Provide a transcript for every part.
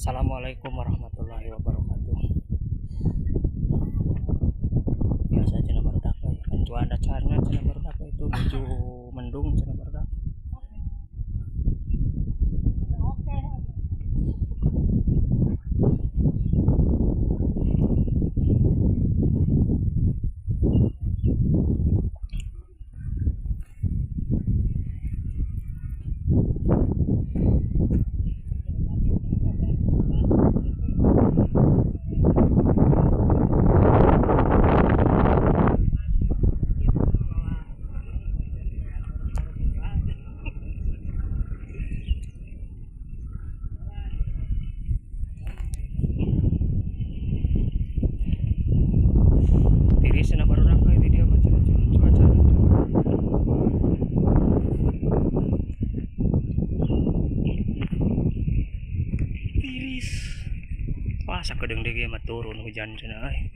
Assalamualaikum warahmatullahi wabarakatuh. Biasa cenah barudak euy, kan cuaca cenah barudak itu menuju mendung cenah barudak. Wah, sakedeung deui mah turun hujan cenah euy.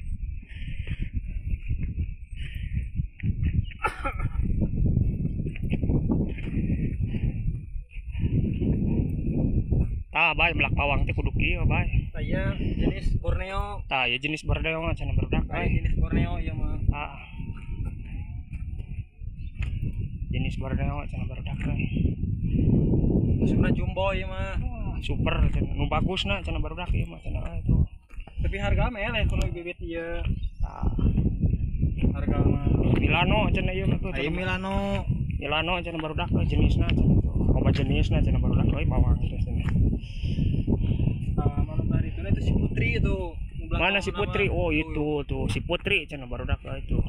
Tah bae melak pawang teh kudu kieu bae. Tah ieu jenis Borneo. Tah ieu jenis Borneo mah cenah barudak euy. Jenis Borneo ieu mah. Tah. Jenis Borneo cenah barudak euy. Sebenarnya jumbo ieu mah. Super cenah nu bagusna cenah barudak ieu mah cenah itu. Tapi harga mah eleh kuno bibit ieu. Tah. Harga mah Milano cenah ieu mah tuh. Aya Milano. Milano cenah barudak euy jenisna cenah tuh. Loba jenisna cenah barudak euy bawang teh cenah. Tah mana bari itu si Putri itu. Mana si Putri? Oh itu tuh si Putri cenah barudak euy itu.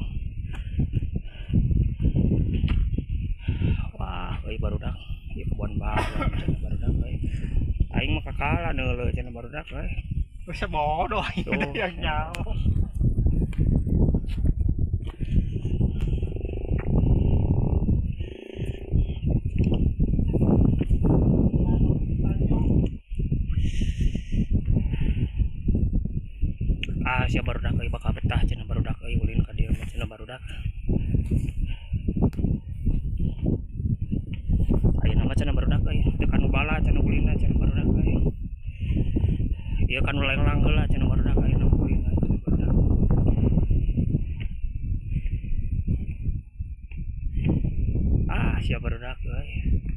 Wah, euy barudak. Ieu kebon bawang cenah barudak euy. Aing mah kakala neuleuh cenah barudak euy. Bisa bodoh aing yang jauh. Ah, sia barudak euy bakal betah cenah barudak euy ulin ka dieu mah cenah barudak. Ayeuna mah cenah barudak euy teu kanu bala cenah ulina cenah barudak euy. Ieu kan lenglang heula cenah barudak ayeuna ulina cenah barudak. Ah, sia barudak euy.